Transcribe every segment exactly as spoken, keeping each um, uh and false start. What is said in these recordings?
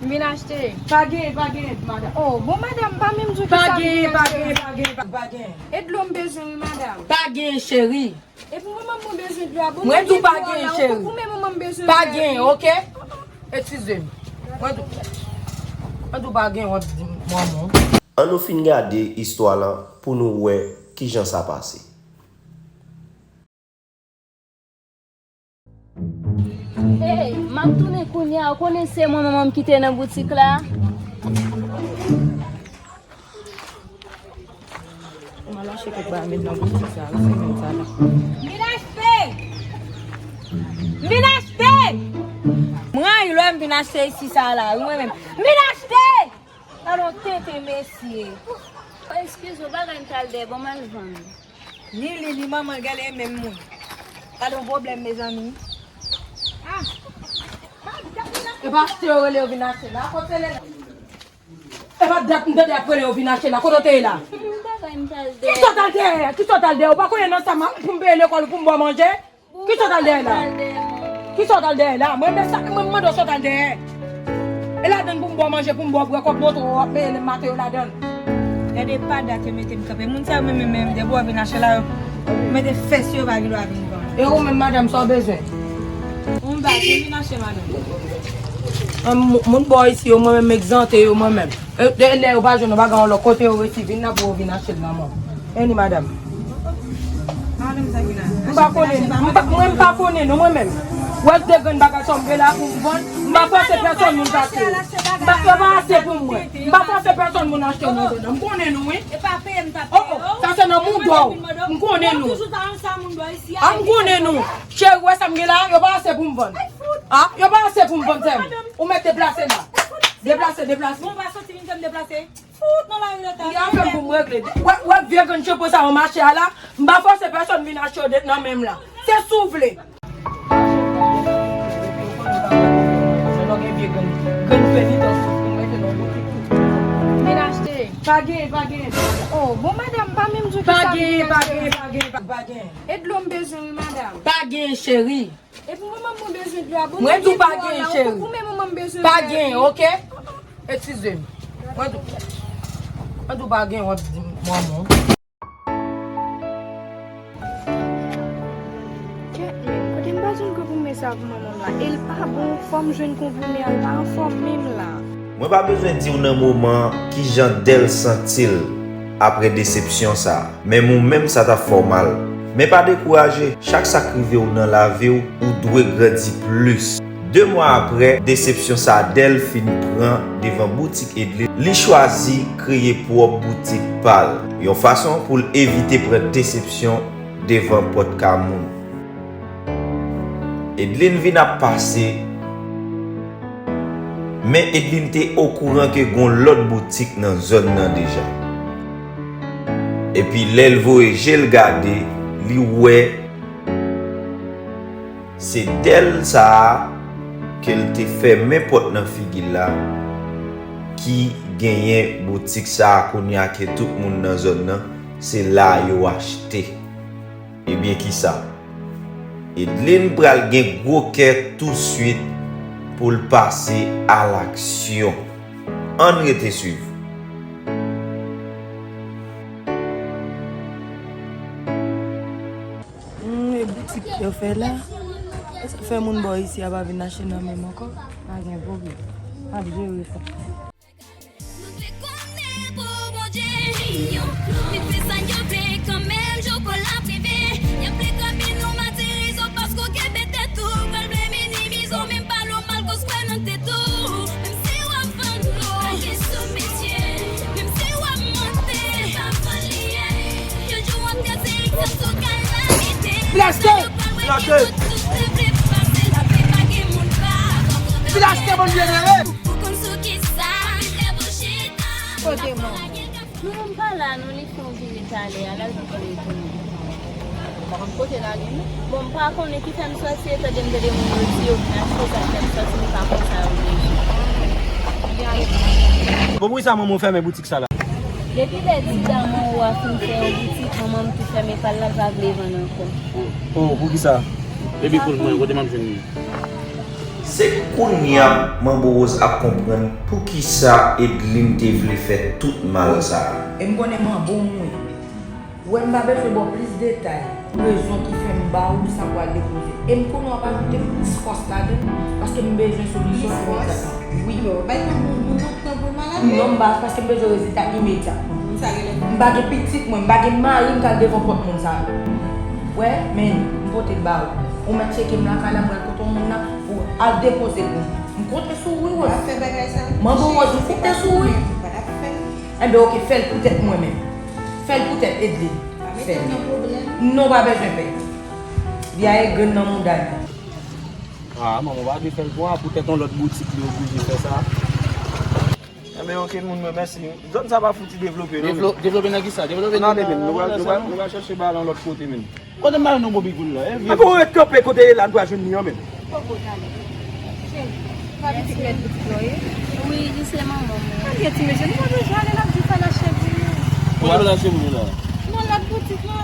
M vin achte. Pa gen, pa gen, madanm. Oh, bon, madanm, pa menm di w ki sa m vin achte. Pa gen, pa gen, pa gen, pa gen. E dlo m bezwen, wi, madanm. Pa gen, cheri. Epi manman m, mwen bezwen dlo a. Bon, mwen di w pa gen, cheri. Ou menm manman m bezwen. Pa gen, oke? Eskize m. Mwen di w, mwen di w pa gen, w ap di m manman. Ann nou fin gade istwa lan pou nou wè kijan sa pase. Hey, m ap tounen kounye a, ou konnen se mwen manman m ki te nan boutik la. M al achte kèk bagay met nan boutik sa, se menm sa la. M vin achte! M vin achte! M rayi lè m vin achte isi sa la, wi, mwen menm. M vin achte! Talon tenten, mesye. Eskize w, bagay m t al dèyè, bon, m al vann. Ni li, ni manman l genlè e menm moun. Gade yon pwoblèm, mezanmi. Ah! E pa achte yo rele yo vin achte la. Kote l ye la? E pa dat m tande y ap rele yo vin achte la. Kote w te ye la? Bagay m t al dèyè. Kisa w t al dèyè? Kisa w t al dèyè? Ou pa konnen nan sa m ap pou m peye lekòl ou pou m ba w manje? Kisa w t al dèyè la? Kisa w t al dèyè la? Mwen, men sa, mwen, m mande w sa w t al dèyè. E ladann pou m ba w manje, pou m ba w bwè, kòb moto w ap peye lè maten yo ladann. Gade pa dat yo mete m kanpe. Moun sa yo menm, menm, menm, depi w ap vin achte la, yo mete fès yo, pa gen dwa vin vann. E ou menm, madanm, sa w bezwen? Yon bag, m vin achte, madanm. An, mou-, moun bò isi yo, mwen menm, m egzante yo, mwen menm. E, de, lè yo pa jwenn yon bagay yon lòt kote, yo resi vin la pou yo vin achte l nan men w. Vini, madanm. Madanm, sa ki la? M pa konnen, m pa, mwen m pa konnen non, mwen menm. Wè de grenn bagay sa m gen la pou m vann, m pa fòse pèsonn moun achte. M pa, yo pa achte pou mwen. M pa fòse pèsonn moun achte non, madanm. M konnen nou, wi. E pa peye m t ap peye yo. Oh, oh, sa se nan moun dò. M konnen nou. Toujou ta sa moun dò isi a. Ah, m konnen nou. Cheri, wè sa m gen la, yo pa achte pou m vann. Ah, yo pa achte pou m vann, sè m. Ou mèt deplase la. Deplase, deplase. Bon, pa soti vin fè m deplase. Fout nan lari lòt la. Li a fè m pou m regle. Wè, wè vye grenn chapo sa yo mache a la. M pa fòse pèsonn vin achte yo de nan men m la. Se si w vle. Vin achte. Pa gen, pa gen. Oh, bon, madanm, pa menm di w ki sa m vin achte. Pa gen, pa gen, pa gen, pa gen. E dlo m bezwen, wi, madanm. Pa gen, cheri. Epi manman m, mwen bezwen dlo a. Bon, mwen di w pa gen, cheri. Ou menm manman m bezwen. Pa gen, oke? Eskize m. Mwen di w, mwen di w pa gen, w ap di m manman. Kèt menm, kote m pa jwenn konprime sa pou manman m la? E l pa bon, fò m jwenn konprime a, l pa anfòm menm la. Mwen pa bezwen di w nan moman an kijan Dèl santi l apre desepsyon sa a. Menm ou menm sa t ap fè w mal. Men pa dekouraje, chak sa k rive w nan lavi w, ou dwe grandi plis. De mwa apre desepsyon sa a, Dèl fin pran devan boutik Edlin, li chwazi kreye pwòp boutik pa l, yon fason pou l evite pran desepsyon devan pòt kay moun. Edlin vin ap pase, men Edlin te okouran ke gon lòt boutik nan zòn nan deja. Epi lè l voye je l gade, li wè se Dèl sa a ke l te fèmen pòt nan figi l la ki genyen boutik sa a kounye a ke tout moun nan zòn nan, se la yo achte. Ebyen kisa? Edlin pral gen gwo kè touswit pou l pase alaksyon. Ann rete swiv. Hmm, e boutik yo fè la. E sa fè moun bò isi a pa vin achte nan men m ankò? Pa gen pwoblèm. M ap jere sa. Nou te konnen pou Bondye. Li fè sa yo vle kanmenm, jou pou l ap rive. Y ap reklame nou matirizo paske w kenbe tèt ou, pral vle minimize w, men pa nòmal koz kwè nan tèt ou. Menm si w ap vann dlo, pa gen sou mesye. Menm si w ap mante, se pa vann li ye. Yon jou w ap tèt se egzanp sou kalamite. Blaste! Blaste! Blaste, bon Dye, rele! Kote mwen? Non, non, m pa la, non, li fè yon vire talè a, l al pou l retounen. Kote l ale, non? Bon, m pa konnen ki fè m sòti, etandone m tande moun yo di yo vin achte, sa k fè m sòti, m pa konn sa yo vle di. Bon, poukisa manman w fèmen boutik sa la? Depi lè ti damoun ou a fin fè yon boutik, manman m tou fèmen pa l, l pa vle vann ankò. Oh, poukisa? Epi kounye a, kote m ap jwenn li? Se kounye a Manbo Rose ap konprann poukisa Edlin te vle fè tout mal sa a. E m konnen Manbo m wi. Ou wè m pa bezwen ba w plis detay pou rezon ki fè m ba ou sa pou al depoze. E m konnen w ap ajoute plis fòs ladan l, paske m bezwen solisyon pou egzakteman. Wi. Bay tan moun, moun nan pran pou malad. Non, m pa, paske m bezwen rezilta imedyatman. Moun sa rele. M pa gen pitit mwen, m pa gen mari m k al devan pòt moun sa yo. Wè, men m pote l ba ou. Ou mèt tcheke m lakay la, m pral kote yon moun la pou al depoze l pou m. M konte sou ou wi, Rose. Pa fè bagay sa. Manbo Rose, m konte sou ou wi. Pa t ap fè. Enben, oke, fè l pou tèt mwen menm. Fè l pou tèt Edlin. Pa mete m nan pwoblèm. Non, pa bezwen pè. Li a e grenn nan mouda li. Ah, manman, w pa dwe fè l pou a, poutèt yon lòt boutik li oblije fè sa. Enben, oke, moun mwen, mèsi. Zòn sa pa fouti devlope, non, men. Devlo-, devlope nan kisa? Devlope nan, nan, nou pral, nou pral, nou pral chèche bagay la yon lòt kote, men. Kote m ba nou bobi koul la, e vye. Apa w ret kanpe kote e la, n pa jwenn li an, men. Poko tande. Cheri, pa pitit mèt boutik la, ye? Wi, li se manman mwen. Tande ti mesye, nou pa bezwen ale, l ap di fè l achte pou nou. Kote l achte pou nou la? Nan lòt boutik la.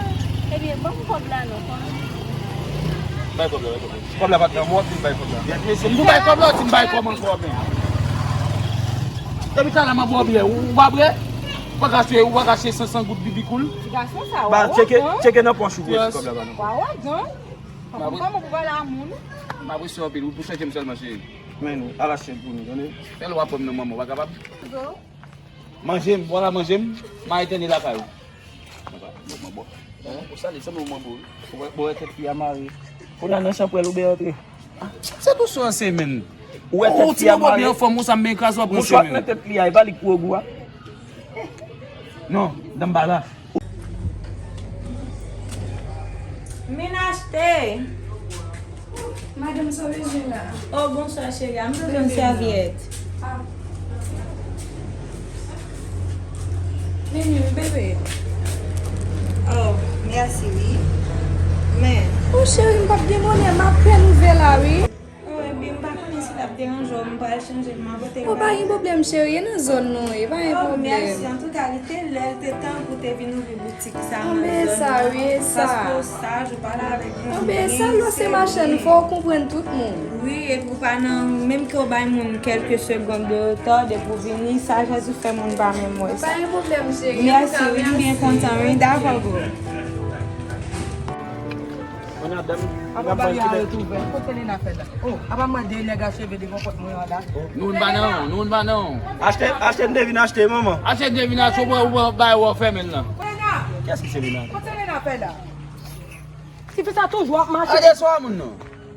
Ebyen, ban m kòb la non, konnen. Bay kòb la, bay kòb la. Kòb la pa t nan men w, w ap vin bay kòb la. Mesye, m tou bay kòb la, w di m bay kòb ankò, men. Depi talè m ap ba w biyè, ou, ou pa prè? Ou pa ka achte, ou pa ka achte senk san goud bibi koul? Ti gason sa, w a wagan. Ba, tcheke, tcheke nan pòch ou, wi, kòb la pa nan pòch. W a wagan. Kòman pou pale a moun? M apresye w anpil, wi, pou sonje m sèlman, cheri. Men, al achte l pou nou, tande? Fè l w ap wè m non, manman, w pa kapab? Manje m, w a la manje m, m a etène lakay ou. Bon, bon, bon. Hein? Ou sale, sanble w manbo, wi. Ou wè, ou wè tèt fi a mare. Ou la nan chanpwèl ou byen antre. Se tou sou an semèn. Ou wè tèt fi a mare. Ou ti manbo byen anfòm, ou sa m byen kraze w ap ranse men. Mouchwa nan tèt li a, e pa li k pran gou a. Non, dan m pa la. Min achte. Madanm, sa w bezwen la? Oh, bonswa, cheri. M bezwen yon sèvyèt. Ah. Vini, bebe. Oh, mèsi, wi. Men. Oh, cheri, m p ap gen bonè, m apèn ouvè la, wi. Oh, ebyen, m pa konnen si l ap deranje w, m pral chanje l, m a pote l ba ou. Oh, pa gen pwoblèm, cheri, e nan zòn nou ye, pa gen pwoblèm. Oh, mèsi. Antouka, li te lè, li te tan pou te vin ouvri boutik sa nan zòn nan. Anben, e sa, wi, e sa. Paske w saj, ou pale avèk moun byen, serye. Anben, e sa, lò se machann, fò w konprann tout moun. Wi, epi w pa nan, menm ke w bay moun kèlke segonn de reta, depi w vini, sajès ou fè moun pa menm wè sa. Pa gen pwoblèm, cheri. Mèsi, wi, m byen kontan, wi, dakò, boo. Apa bagay a ret ouvè? Kot Selena fè la? Oh, apa m wè de nèg a cheve devan pòt mwen an la? Nou n pa nan, nou n pa nan. Achte, achte, m te vin achte, manman. Achte, m te vin achte, ou pran, ou pran, bay wè w fèmen l lan. Selena! Kiyès ki Selena? Kot Selena fè la? Tifi sa toujou ap mache. Gade swa moun nan.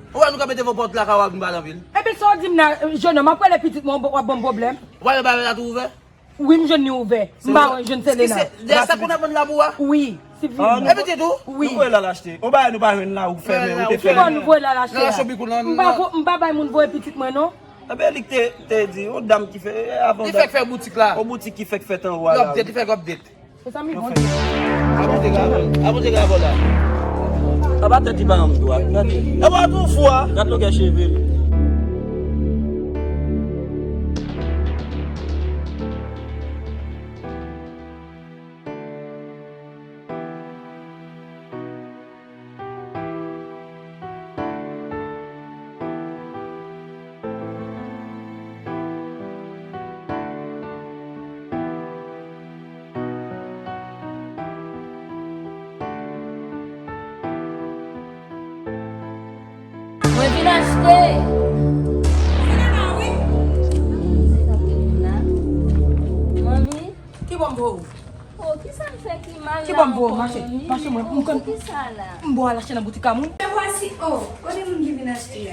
Ou wè nou kanpe devan pòt lakay w ap vin pale anpil. Epi sa w di m la, jennonm, ap rele pitit mwen, w ap ban m pwoblèm. Ou pa wè bagay la tou ouvè? Wi, m jwenn li ouvè. M pa wè, jwenn Selena. Dèyè sa kounye a bann la pou a? Wi, si vini. E pitit ou? Wi. Nou voye l al achte. On bagay nou pa jwenn la, ou fèmen, ou te fèmen. Ki bò nou voye l al achte a? M pa vo-, m pa bay moun voye pitit mwen, non. Enben, li k te, te di, on dam ki fè, avan dat. Li fèk fè boutik la. On boutik ki fèk fèt anwo a la. Update, li fèk update. Mezanmi, Bondye. A Bondye ka avè l. A Bondye ka avè l la. Apa tèt li pa janm dwat. Gade. E pa tou fou a. Gad longè cheve l. Mwen vin achte. Manmi. Ki bò m voye w? Oh, kisa m fè ki mal la ankò, manmi? Ki bò m voye w, mache? Mache mwen, m konn. Kisa la? M ba w al achte nan boutik a moun. E vwasi, oh, kote moun ki vin achte a?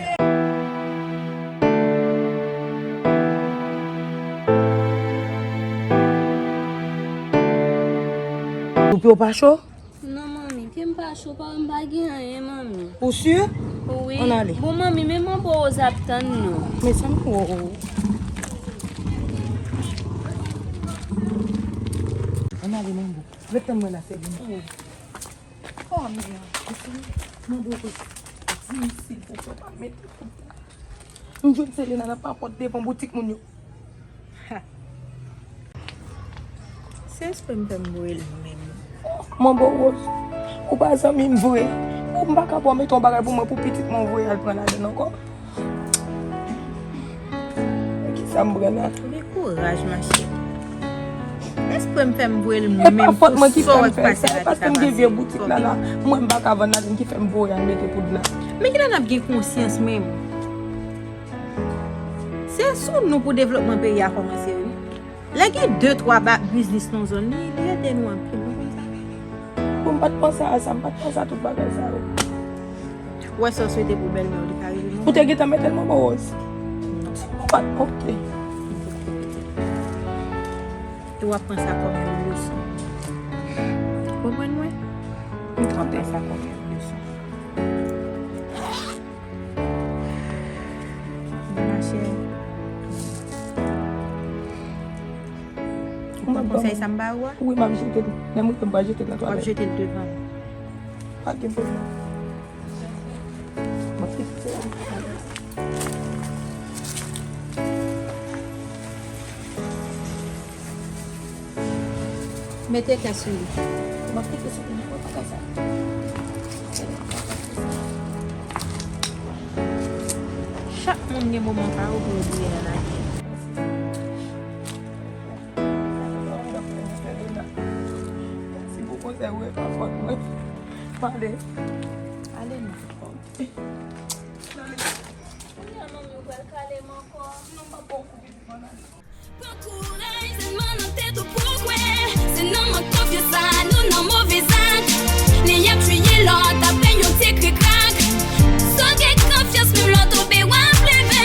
Ou pye w pa cho? Non, manmi, pye m pa cho, pa, m pa gen anyen, manmi. Ou si? Wi. Ann ale. Bon, manmi, men manbo Rose ap tann nou. Mezanmi, oh, oh. Ann ale, manbo. Ret tann mwen la, Selena. Oh, mèd. Manbo Rose, di m silvouplè, pa mete kout. M jwenn Selena nan papòt devan boutik moun yo. Ha. Se espre m fè m voye l menm. Manbo Rose, ou pa zanmi m vre. Ou m pa ka ba w mete yon bagay pou mwen pou pitit mwen voye al pran ladann ankò. Sa m pran la. Ou gen kouraj, machè. Espre m fè m voye l mwen menm pou sa w wè k pase la te ka pase. E pa fòt mwen ki fè m fè sa, e paske m gen vye boutik la la. Mwen m pa ka vann ladan ki fè m voye al mete poud la. Men kilè n ap gen konsyans menm? Se sou nou pou devlopman peyi a kòmanse, wi. Lè gen de, twa ba-, biznis nan zòn, li, li ede nou anpil, nou konn sa. Bon, m pa t panse a sa, m pa t panse a tout bagay sa yo. Ou wè sa w swete pou bèlmè w, li ka rive non. Ou te gentan mete l, manman Rose? Non. Ou pa t, ok. E w ap pran sa kòm yon leson. Ou konprann mwen? M tande. W ap pran sa kòm yon leson. Machè. Ou pran konsèy sa m ba ou a? Wi, m ap jete l. Lè m rive, m pral jete l nan twalèt. W ap jete l devan m. Pa gen pwoblèm. M ap kite l. Mete kè sou li. M ap kite sou li, mwen pa ka sa. Chak moun gen moman pa yo pou yo bliye nan lavi. Mèsi pou konsèy ou, e pa fòt mwen. Pale. Ale non. Kounye a manmi ou pral kale m ankò. Non, m ap ba w kou pitit mwen ale. Pran kouraj, sèlman nan tèt ou pou w kwè. Se nan mank konfyans sa nou nan move zak. Li ap tiye lòt apre yon ti krikrak. Sa w gen konfyans, menm lè w tonbe, w ap leve.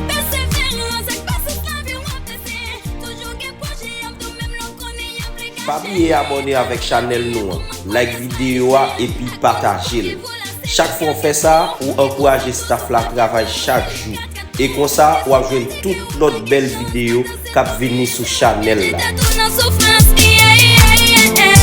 Pèseverans ak pasyans, lavi w ap pase. Toujou gen pwojè ap tou, menm lè w konnen y ap lege. Pa bliye abòne avèk chanèl nou an, like videyo a epi pataje l. Chak fwa w fè sa, ou ankouraje staff la travay chak jou. E konsa, w ap jwenn tout lòt bèl videyo k ap vini sou chanèl la. Tèt ou nan soufrans, yeah, yeah, yeah, yeah.